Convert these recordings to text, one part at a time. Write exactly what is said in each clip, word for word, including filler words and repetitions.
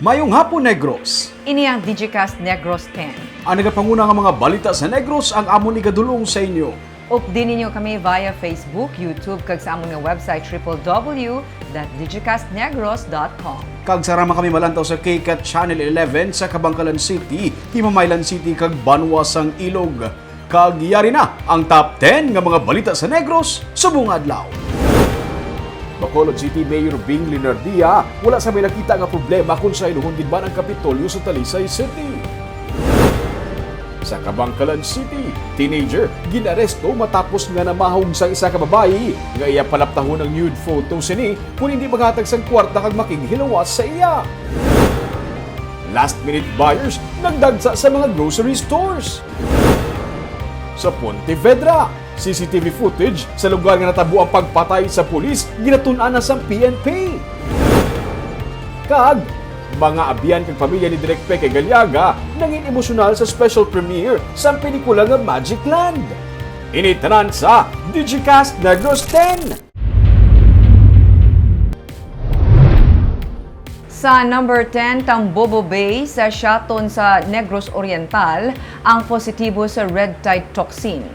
Mayong hapon, Negros. Ini ang Digicast Negros ten. Ang nagapanguna nga mga balita sa Negros ang amon igadulong sa inyo. Updi ninyo kami via Facebook, YouTube, kag sa amon nga website, triple W dot digicast negros dot com. Kag sara man kami malantaw sa KCAT Channel eleven sa Kabankalan City, Himamaylan City, kag Banwa sang Ilog. Kag yari na ang top ten nga mga balita sa Negros subong adlaw. Bacolod City Mayor Bing Leonardia wala sa may nakita nga problema kung saynuhon gid man ang Kapitolyo sa Talisay City. Sa Kabankalan City, teenager ginaresto matapos nga namahog sa isa ka babayi nga iya palaptahon ang nude photo sini kon hindi maghatag sang kwarta kag makighilawas sa iya. Last-minute buyers nagdagsa sa mga grocery stores. Sa Pontevedra, C C T V footage sa lugar nga natabo ang pagpatay sa pulis ginatun-an na sang P N P. Kag mga abyan kag pamilya ni Direk Peke Galiaga nangin emosyonal sa special premiere sang pelikula nga Magic Land. Ini tanan sa Digicast Negros ten. Sa number ten, Tambobo Bay sa Siaton sa Negros Oriental ang positibo sa red tide toxin.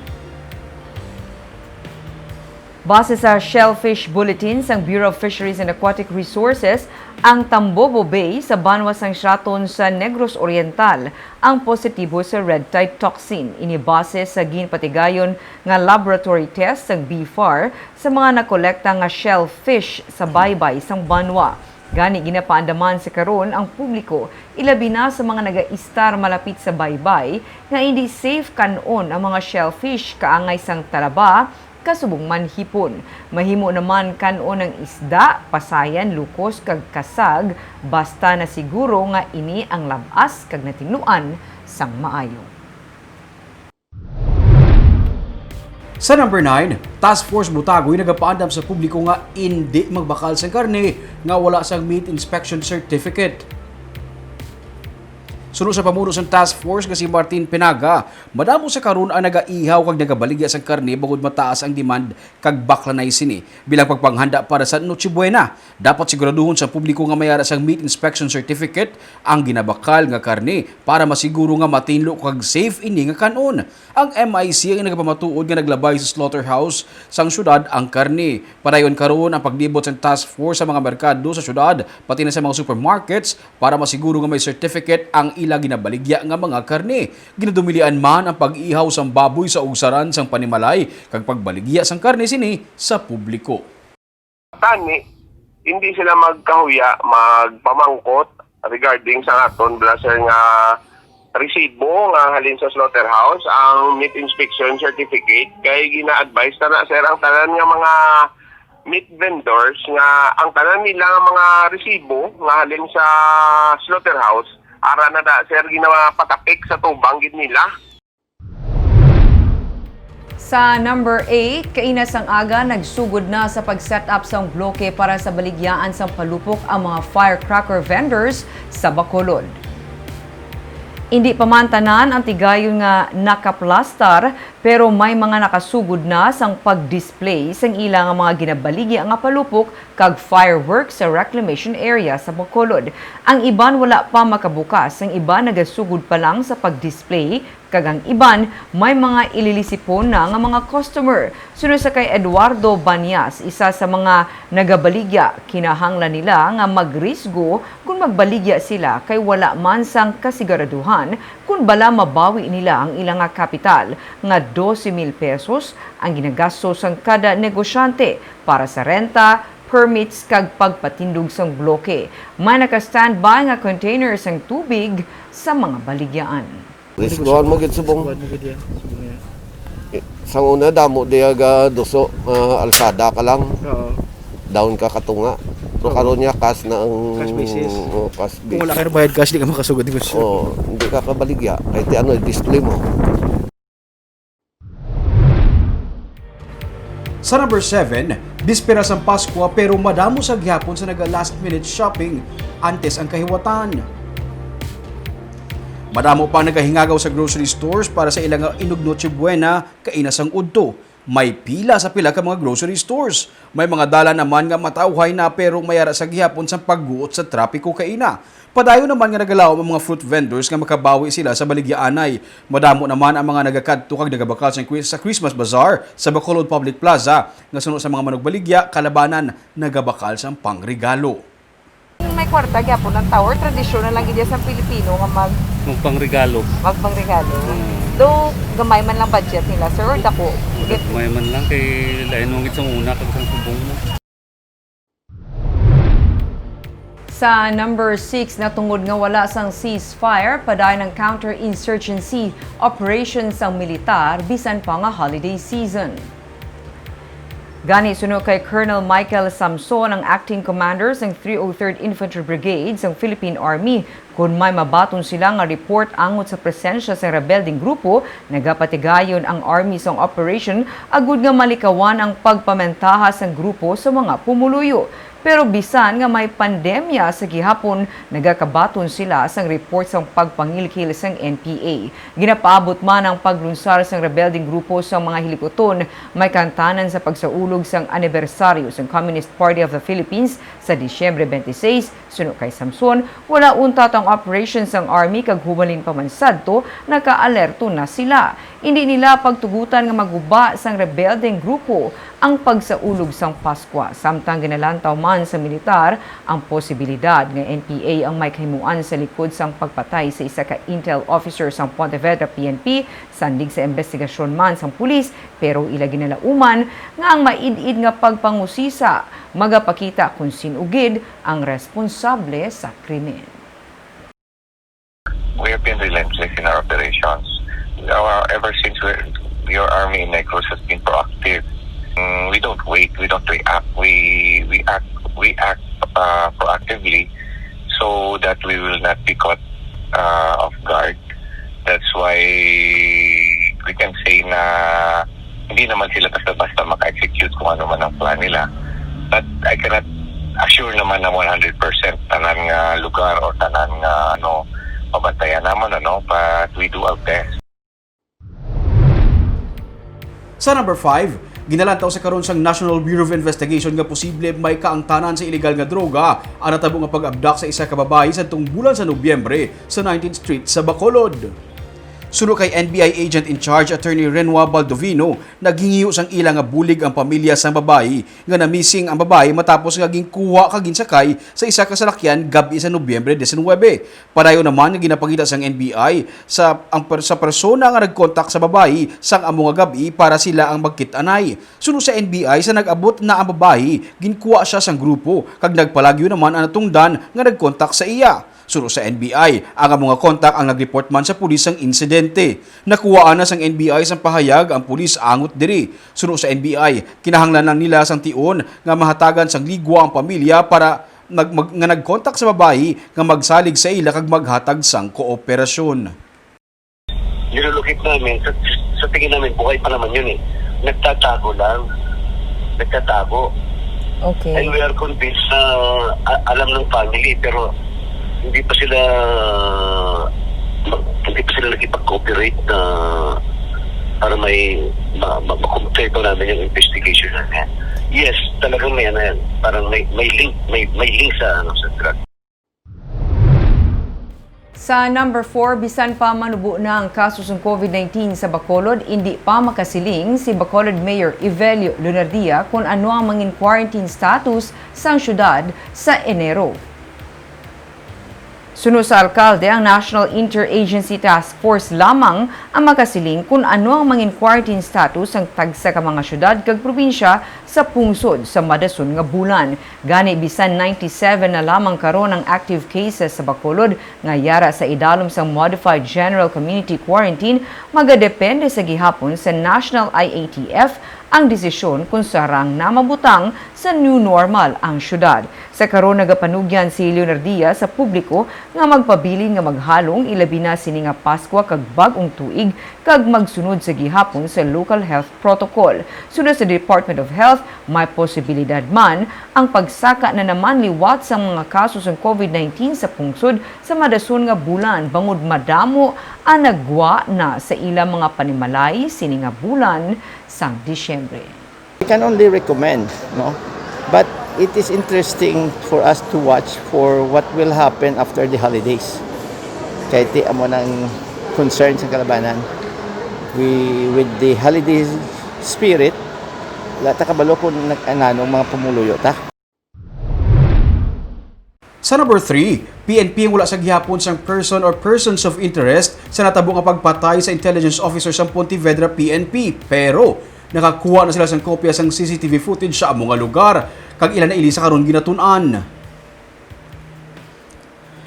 Base sa Shellfish Bulletin sang Bureau of Fisheries and Aquatic Resources, ang Tambobo Bay sa banwa sang Siaton sa Negros Oriental ang positibo sa red tide toxin. Ini base sa ginpatigayon nga laboratory test sang BFAR sa mga nakolekta nga shellfish sa baybay sang banwa. Gani, ginapaandaman sa karon ang publiko, ilabi na sa mga nagaistar malapit sa baybay, nga indi safe kan-on ang mga shellfish kaangay sang talaba, kasubong man hipon. Mahimo naman kan-on ang isda, pasayan, lukos, kag kasag, basta na siguro nga ini ang lab-as kag natinluan sang maayo. Sa number nine, Task Force Butagoy nagapaandam sa publiko nga indi magbakal sang karne nga wala sang meat inspection certificate. Suno sa pamuno sang task force nga si Martin Penaga, madamo sa karon ang nagaihaw kag nagabaligya sang karne bangod mataas ang demand kag baklanay sini bilang pagpanghanda para sa Noche Buena. Dapat siguraduhon sa publiko nga may ara sang meat inspection certificate ang ginabakal nga karne para masiguro nga matinlo kag safe ini nga kan-on. Ang M I C ang nagapamatuod nga naglabay sa slaughterhouse sang syudad ang karne. Padayon karon ang paglibot sang task force sa mga merkado sa syudad, pati na sa mga supermarkets, para masiguro nga may certificate ang ila ginabaligya nga mga karne. Ginadumilian man ang pag-ihaw sang baboy sa ugsaran sang panimalay kag pagbaligya sang karne sini sa publiko. Tani, hindi sila magkahuya magpamangkot regarding sa aton bala, sir, nga resibo nga halin sa slaughterhouse, ang meat inspection certificate, kay gina-advise ta na, sir, ang tanan nga mga meat vendors nga ang tanan nila nga mga resibo nga halin sa slaughterhouse, ara na da, sir, ginapatapik sa tubang gid nila. Sa number eight, kaina sang aga, nagsugod na sa pag-set up sang bloke para sa baligyaan sang palupok ang mga firecracker vendors sa Bacolod. Indi pa man tanan ang tigayon nga nakaplastar, pero may mga nakasugod na sang pag-display sang ila nga mga ginabaligya nga palupok kag fireworks sa reclamation area sa Bacolod. Ang iban wala pa makabukas, ang iban nagasugod pa lang sa pag-display, kag ang iban may mga ililisipon na nga mga customer. Suno sa kay Eduardo Banyas, isa sa mga nagabaligya, kinahanglan nila nga magrisgo kon magbaligya sila kay wala man sang kasiguraduhan kon bala mabawi nila ang ila nga kapital nga dose mil pesos ang ginagasto sang kada negosyante para sa renta, permits kag pagpatindog sang bloke. May naka-standby nga container sang tubig sa mga baligyaan. Risgohan mo gid subong. Risgohan mo gid yan. Subong yan. Eh, sang una, damo diya ga duso, ah, alsada ka lang. Oo. Down ka katunga. Pero Oo. Karon niya, kas na ang Cash basis. Oo, cash Kung wala basis. Kayo bayad cash, di ka makasugod negosyo. Oo, hindi ka kabaligya. Kahit ano, display mo. Sa number seven, bispera sang Paskwa pero madamo sa gihapon sa naga last minute shopping antes ang kahiwatan. Madamo pa ang nagahingagaw sa grocery stores para sa ila nga inog Noche Buena kaina sang udto. May pila sa pila ka mga grocery stores. May mga dalan naman nga matawhay na, pero may ara sa gihapon sang pagguot sa trapiko kaina. Padayon naman nga nagalaom ang mga fruit vendors nga makabawi sila sa baligyaanay. Madamo naman ang mga nagakadto kag nagabakal sa Chris-, sa Christmas Bazaar sa Bacolod Public Plaza, nga suno sa mga manugbaligya, kalabanan nagabakal sang pangregalo. May kwarta gyapon ang tao, or tradisyon na lang gid sa Pilipino nga mag Magpangregalo. Magpangregalo. Mm. Though gamay man lang budget nila, sir, or dako? Gamay man lang kay lain man gid sang una kag sang subong mo. Sa number six, natungod nga wala sang ceasefire, padayon ang counter-insurgency operation sang militar bisan pa nga holiday season. Gani, suno kay Colonel Michael Samson, ang acting commander sang three oh third Infantry Brigade sang Philippine Army, kon may mabaton sila nga report angot sa presensya sa rebeldeng grupo, nagapatigayon ang army sang operation agud nga malikawan ang pagpamentaha sang grupo sa mga pumuluyo. Pero bisan nga may pandemya sa gihapon, nagakabaton sila sang report sang pagpangilkil sang N P A. Ginapaabot man ang paglunsar sang rebeldeng grupo sa mga hilikuton, may kaangtanan sa pagsaulog sang anibersaryo sang Communist Party of the Philippines sa Disyembre twenty-six. Suno kay Samson, wala untat ang operation sang army kag hubalin pa man sadto, nakaalerto na sila. Indi nila pagtugutan nga maguba sang rebeldeng grupo ang pagsaulog sang Paskwa, samtang ginalantaw man sa militar ang posibilidad nga N P A ang may kahimuan sa likod sang pagpatay sa isa ka intel officer sang Pontevedra P N P, sandig sa imbestigasyon man sang pulis, pero ila ginalauman nga ang maid-id nga pagpangusisa magapakita kon sin-o gid ang responsable sa krimen. We have been relentless in our operations. Uh, ever since we, your army in Negros has been proactive. Mm, we don't wait, we don't react. We we act we act uh, proactively so that we will not be caught uh, off guard. That's why we can say na hindi naman sila basta-basta maka-execute kung ano man ang plan nila. But I cannot assure naman na one hundred percent tanan nga lugar o tanan nga, ano, mabantayan naman, ano, but we do our best. Sa number five, ginalantaw sa karon sang National Bureau of Investigation nga posible may kaangtanan sa iligal nga droga ang natabo nga pag-abduct sa isa ka babayi sadtong bulan sa Nobyembre sa nineteenth Street sa Bacolod. Suno kay N B I Agent in Charge Attorney Renwa Baldovino, naghingiyo sang ila nga bulig ang pamilya sang babayi nga na-missing ang babayi matapos nga ginkuha kag ginsakay sa isa ka salakyan gab-i sa Nobyembre diecinuebe. Padayon naman nga ginapangita sang N B I sa, ang per-, sa persona nga nagkontak sa babayi sang amo nga gab-i para sila ang magkit-anay. Suno sa N B I, sa nag-abot na ang babayi, ginkuha sia sang grupo kag nagpalagyo naman ang natungdan nga nagkontak sa iya. Suno sa N B I, ang amo nga kontak ang nag-report man sa pulis sang insidente. Nakuhaan na sang N B I sang pahayag ang pulis angot diri. Suno sa N B I, kinahanglan lang nila sang tion nga mahatagan sang ligwa ang pamilya para nag-, mag-, nga nagkontak sa babayi nga magsalig sa ila kag maghatag sang kooperasyon. Nilulukit namin, sa, sa tingin namin, buhay pa naman yun eh. Nagtatago lang. Nagtatago. Okay. And we are convinced na a-, alam ng family, pero hindi pa sila mag-, hindi pa sila nakipag-cooperate na para may ma-, ma-, makumpleto namin yung investigation na yan. Yes, talagang may ano yan. Parang may, may link, may, may link sa, ano, sa drug. Sa number four, bisan pa manubo na ang kaso sang COVID nineteen sa Bacolod, indi pa makasiling si Bacolod Mayor Evelio Lunardia kon ano ang mangin quarantine status sang syudad sa Enero. Suno sa alkalde, ang National Interagency Task Force lamang ang makasiling kon ano ang mangin quarantine status sang tagsa ka mga syudad kag probinsya sa pungsod sa madason nga bulan. Gani, bisan ninety-seven na lamang karon ang active cases sa Bacolod nga yara sa idalom sang Modified General Community Quarantine, magadepende sa gihapon sa National I A T F ang desisyon kon sarang na mabutang sa new normal ang syudad. Sa karon, nagapanugyan si Leonardia sa publiko nga magpabilin nga maghalong, ilabi na sini nga Paskwa kag Bag-ong Tuig, kag magsunod sa gihapon sa local health protocol. Suno sa Department of Health, may posibilidad man ang pagsaka na naman liwat sang mga kaso sang COVID nineteen sa pungsod sa madason nga bulan, bangod madamo Ang nagwa na sa ila mga panimalay sini nga bulan sang Disyembre. I can only recommend, no? But it is interesting for us to watch for what will happen after the holidays. Kay ti amo nang concern sa kalabanan. We, with the holiday spirit, wala ta kabalo kung nag-ananong mga pumuluyo ta. Sa number three, P N P ang wala sa gihapon sang person or persons of interest sa natabo nga pagpatay sa intelligence officer sang Pontevedra P N P. Pero nakakuha na sila sang kopya sang C C T V footage sa amo nga lugar, kag ila na ini sa karon ginatun-an.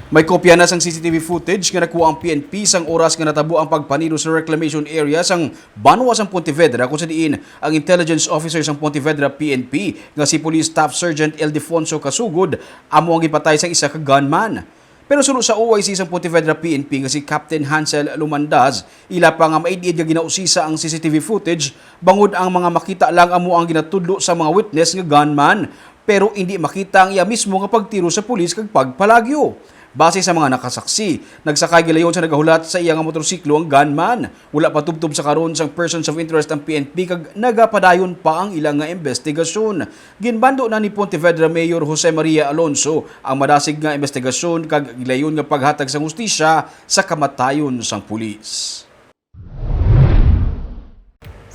May kopya na sang C C T V footage nga nakuha ang P N P sang oras nga natabo ang pagpaniro sa reclamation area sang banwa sang Pontevedra, kung sa diin ang intelligence officer sang Pontevedra P N P nga si Police Staff Sergeant Ildefonso Casugod amo ang gipatay sang isa ka gunman. Pero suno sa O I C sang Pontevedra P N P nga si Captain Hansel Lumandaz, ila pa nga maid-id nga ginausisa ang C C T V footage, bangod ang mga makita lang amo ang ginatudlo sa mga witness nga gunman, pero indi makita ang iya mismo nga pagtiro sa pulis kag pagpalagyo. Base sa mga nakasaksi, nagsakay gilayon sa nagahulat sa iya nga motorsiklo ang gunman. Wala pa tubtob sa karon sang persons of interest ang P N P kag nagapadayon pa ang ila nga investigasyon. Ginbando na ni Pontevedra Mayor Jose Maria Alonso ang madasig nga investigasyon kag gilayon nga paghatag sang hustisya sa kamatayon sang pulis.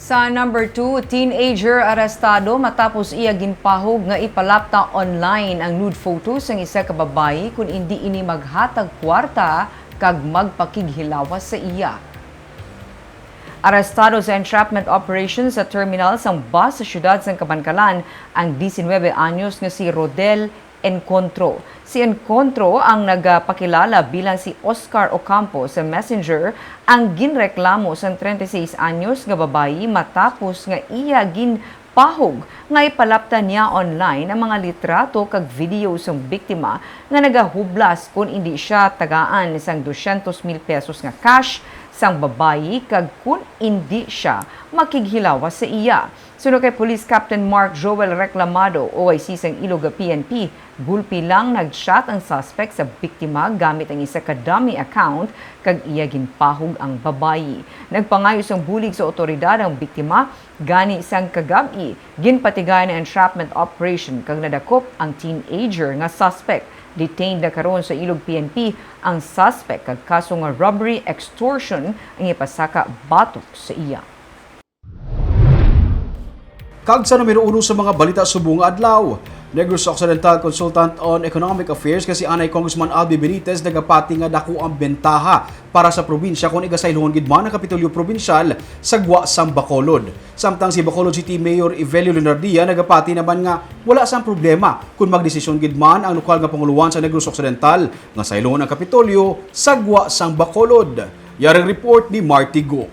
Sa number two, teenager arestado matapos iya ginpahog nga ipalapta online ang nude photo sang isa ka babayi kon indi ini maghatag kwarta kag magpakighilawas sa iya. Arestado sa entrapment operation sa terminal sang bus sa siyudad sang Kabankalan ang diecinuebe anyos nga si Rodel Encontro. Si Encontro ang nagapakilala bilang si Oscar Ocampo sa Messenger ang ginreklamo sang treinta y seis anyos nga babayi matapos nga iya ginpahog nga ipalapta niya online ang mga litrato kag video sang biktima nga nagahublas kon indi siya tagaan sang dosyentos mil pesos nga cash sang babayi kag kon indi siya makighilawas sa iya. Suno kay Police Captain Mark Joel Reclamado, O I C sang Ilog P N P, gulpi lang nag-chat ang suspect sa biktima gamit ang isa ka dummy account kag iya ginpahog ang babayi. Nagpangayo sang bulig sa otoridad ang biktima, gani sang kagab-i, ginpatigayon ang entrapment operation kag nadakop ang teenager nga suspect. Detained na karon sa Ilog P N P ang suspect kag kaso nga robbery extortion ang ipasaka batok sa iya. Kag sa numero uno sa mga balita subong nga adlaw, Negros Occidental Consultant on Economic Affairs nga si anay Congressman Albi Benitez nagapati nga dako ang bentaha para sa probinsya kon igasaylohon gid man ang Kapitolyo Probinsyal sa gwa sang Bacolod. Samtang si Bacolod City Mayor Evelio Leonardia nagapati naman nga wala sang problema kon magdesisyon gid man ang lokal nga pangulohan sa Negros Occidental nga saylohon ang Kapitolyo sa gwa sang Bacolod. Yaring report ni Marty Go.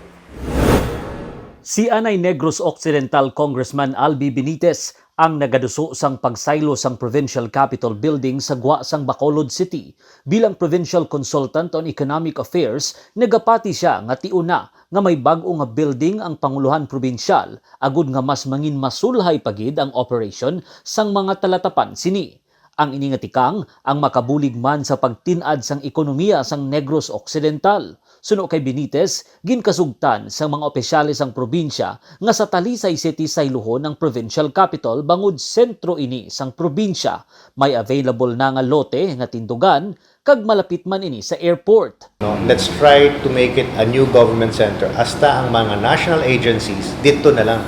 Si anay Negros Occidental Congressman Albi Benitez ang nagaduso sang pagsaylo sang Provincial Capitol Building sa gwa sang Bacolod City. Bilang Provincial Consultant on Economic Affairs, nagapati sia nga tion na nga may bag-o nga building ang pangulohan probinsyal, agud nga mas manginmasulhay pa gid ang operation sang mga talatapan sini. Ang ini nga tikang ang makabulig man sa pagtin-ad sang ekonomiya sang Negros Occidental. Suno kay Benitez, ginkasugtan sang mga opisyales sang probinsya nga sa Talisay City saylohon ang provincial capital bangod sentro ini sang probinsya. May available na nga lote nga tindugan kag malapit man ini sa airport. No, let's try to make it a new government center. Hasta ang mga national agencies, dito na lang.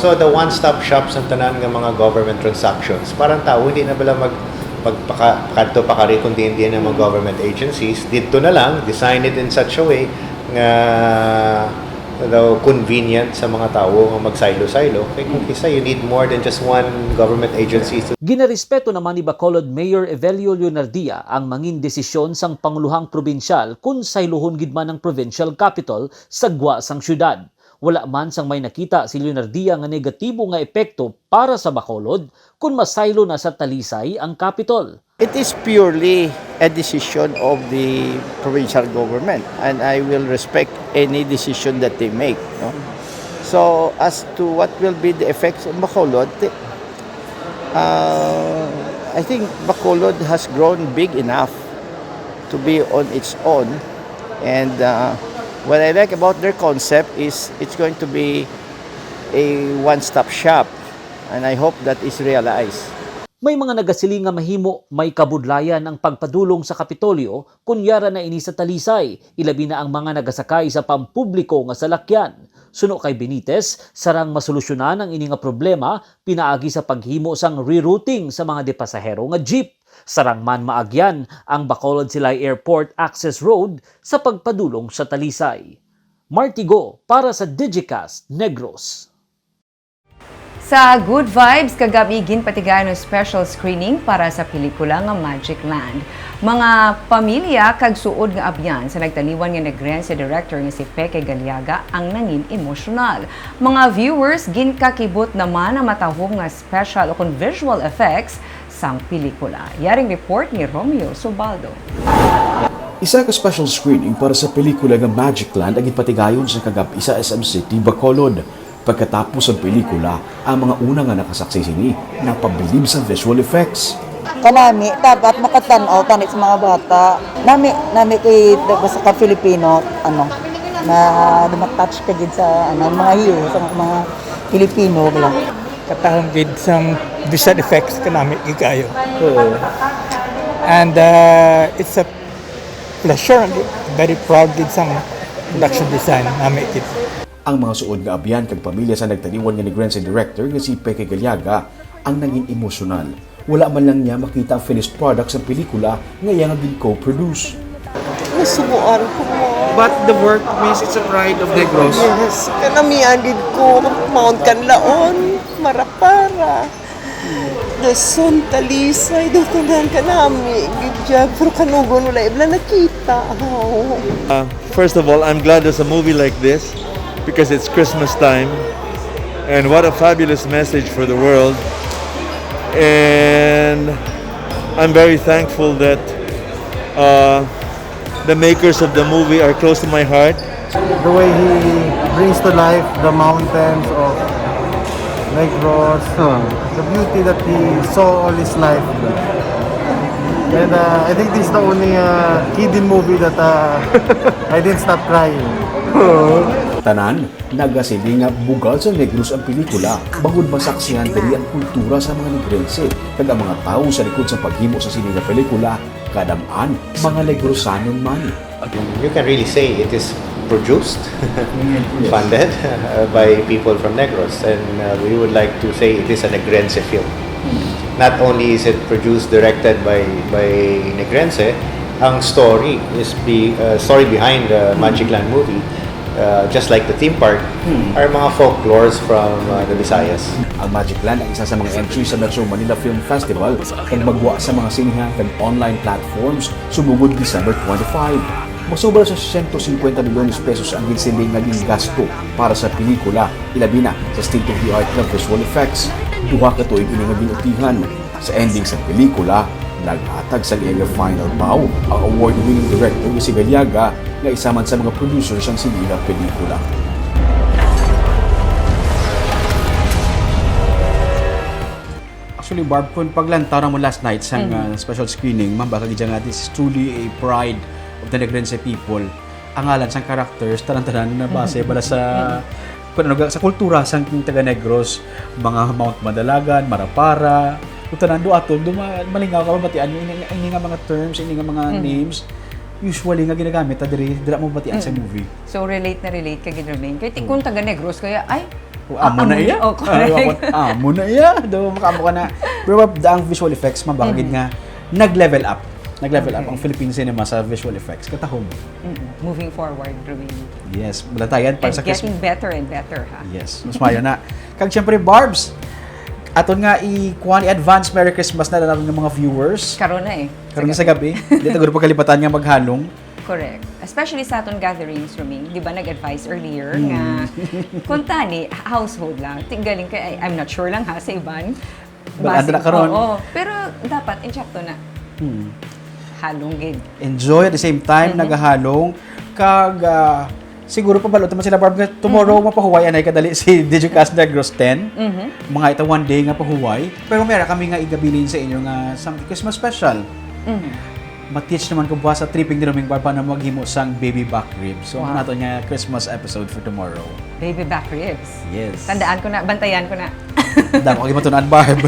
So the one-stop shop sa tanan nga mga government transactions. Para ang tao, hindi na bala mag, magpaka-, pakadto pakari kung diin-diin ang mga government agencies. Dito na lang, design it in such a way nga daw convenient sa mga tao nga magsaylo-saylo. Kay kung kisa, you need more than just one government agency to Ginarespeto naman ni Bacolod Mayor Evelio Leonardia ang mangin desisyon sang pangulohang probinsyal kun saylohon gid man ang provincial capital sa gwa sang syudad. Wala man sang may nakita si Leonardia nga negatibo nga epekto para sa Bacolod kun masaylo na sa Talisay ang capital. It is purely a decision of the provincial government, and I will respect any decision that they make, no? So as to what will be the effects on Bacolod, uh, I think Bacolod has grown big enough to be on its own And uh, what I like about their concept is it's going to be a one-stop shop, and I hope that is realized. May mga nagasiling nga mahimo may kabudlayan ang pagpadulong sa Kapitolyo kon yara na ini sa Talisay, ilabi na ang mga nagasakay sa pampubliko nga salakyan. Suno kay Benitez, sarang masolusyonan ang ini nga problema pinaagi sa paghimo sang rerouting sa mga depasahero nga jeep. Sarang man maagyan ang Bacolod Silay Airport Access Road sa pagpadulong sa Talisay. Martigo para sa Digicast Negros. Sa Good Vibes kagab-i, ginpatigayon ang special screening para sa pelikula nga Magic Land. Mga pamilya kag suod nga abyan sa nagtaliwan nga Negrense director nga si Peke Galiaga ang nangin emosyonal. Mga viewers ginkakibot naman ang matahom nga special ukon visual effects sang pelikula. Yaring report ni Romeo Subaldo. Isa ka special screening para sa pelikula nga Magic Land ang ginpatigayon sa kagab-i sa S M City, Bacolod. Pagkatapos ang pelikula, ang mga una nga nakasaksi sini napabilib sa visual effects. Kanami, dapat makatan-aw tani sa mga bata. Nami, nami kay basta ka Filipino, ano, na na-touch ka gid sa ano, mga hiyo sa mga Filipino bala. Katahom gid sang visual effects kanami gid kaayo. And uh, it's a pleasure, very proud gid sang production design nami gid. Ang mga suod nga abyan kag pamilya sa nagtaliwan nga Negrense director nga si Peke Galiaga ang nangin emosyonal. Wala man lang niya makita ang finished product sa pelikula nga iya nga gin-co-produce. Nasubuan ko mo. But the work means it's a pride of Negros. Yes, kanamian gid ko. Mount Kanlaon, Marapara. Dason, Talisay, daw tanan kanami. Gid job, pero kanugon wala ibla nakita. Oh. Uh, first of all, I'm glad there's a movie like this because it's Christmas time. And what a fabulous message for the world. And I'm very thankful that uh, the makers of the movie are close to my heart. The way he brings to life the mountains of Negros, the beauty that he saw all his life. And uh, I think this is the only uh, kid in movie that uh, I didn't stop crying. Tanan, nagasiling nga bugal sa Negros ang pelikula, bangod masaksihan diri ang kultura sa mga Negrense, kag ang mga tawo sa likod sa paghimo sa sini nga pelikula, kadam-an, mga Negrosanon man. You can really say it is produced, funded uh, by people from Negros, and uh, we would like to say it is a Negrense film. Not only is it produced, directed by by Negrense, ang story is be, uh, story behind the Magic Land movie, uh, just like the theme park, are mga folklores from uh, the Visayas. Ang Magic Land ang isa sa mga entry sa Metro Manila Film Festival kag magwa sa mga sinehan kag online platforms sumugod December twenty-five. Masobra sa siyento singkwenta milyones pesos ang ginsiling nga gingasto para sa pelikula, ilabi na sa state-of-the-art nga visual effects. Duha ka tuig ini nga gin-utihan. Sa ending sa pelikula, naghatag sang iya nga final bow ang award-winning director nga si Galiaga, nga isa man sa mga producer sang sini nga pelikula. Actually, Barb, kung paglantaw mo last night sa mm-hmm. uh, special screening, ma'am, baka gid nga, this is truly a pride of the Negrense people. Ang ngalan sang characters, tanan-tanan na base mm-hmm. bala sa mm-hmm. kung ano, sa kultura sang taga Negros, mga Mount Madalagan, Marapara, kung tanan do ato, do malingaw ka mabatian ini, ini nga mga terms, ini nga mga mm-hmm. names, usually nga ginagamit ta diri, dira mo batian mm-hmm. sa movie. So relate na relate ka gid, Romaine. Kay kung taga Negros kaya ay O, amo na iya. Oh, correct. Ah, amo na iya. Do, makaamo ka na. Pero ang visual effects, mabakagid mm-hmm. nga, nag-level up. Nag-level okay. up ang Philippine cinema sa visual effects. Katahom. Mm-hmm. Moving forward, Ruin. Yes. Malatayan para and sa getting Christmas. Better and better, ha? Yes. Mas mayo na. Kag siyempre, Barbs, aton nga i-kuan, i-advance Merry Christmas na lang ng mga viewers. Karon na eh. Karon na sa gabi. Dito guro pagkalipatan nga maghalong. Correct. Especially sa aton gatherings, Roming, di ba nag-advise earlier mm. nga kung tani, household lang. Tinggaling kay, I'm not sure lang ha, sa iban. But andra karon. Oo, pero dapat, insakto na. Hmm. Halong gid. Enjoy at the same time, mm-hmm. nagahalong. Kag, uh, siguro pa balot naman sila, Barb, nga tomorrow mm-hmm. mapahuway anay kadali si Digicast Negros ten. Mm-hmm. Mga ito one day nga pahuway. Pero meron kami nga igabilin sa inyo nga something Christmas special. Mm-hmm. Ma-teach naman ko buwas sa tripping ni Roming Barba na maghimo sang baby back ribs. So, Wow. Nato nga Christmas episode for tomorrow. Baby back ribs. Yes. Tandaan ko na, bantayan ko na. Damo kay matunan, Barb.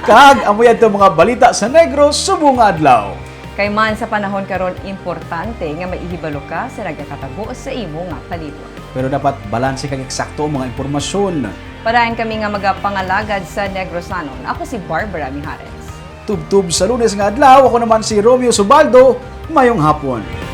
Kag amo yan to mga balita sa Negros subong nga adlaw. Kay man sa panahon karon, importante nga maihibalo ka sa nagakatabo sa imo nga palibot. Pero dapat balanse kag eksakto ang mga impormasyon. Padayon kami nga magapangalagad sa Negrosanon. Ako si Barbara Mijares. Tubtob sa Lunes nga adlaw, ako naman si Romeo Subaldo. Mayong hapon.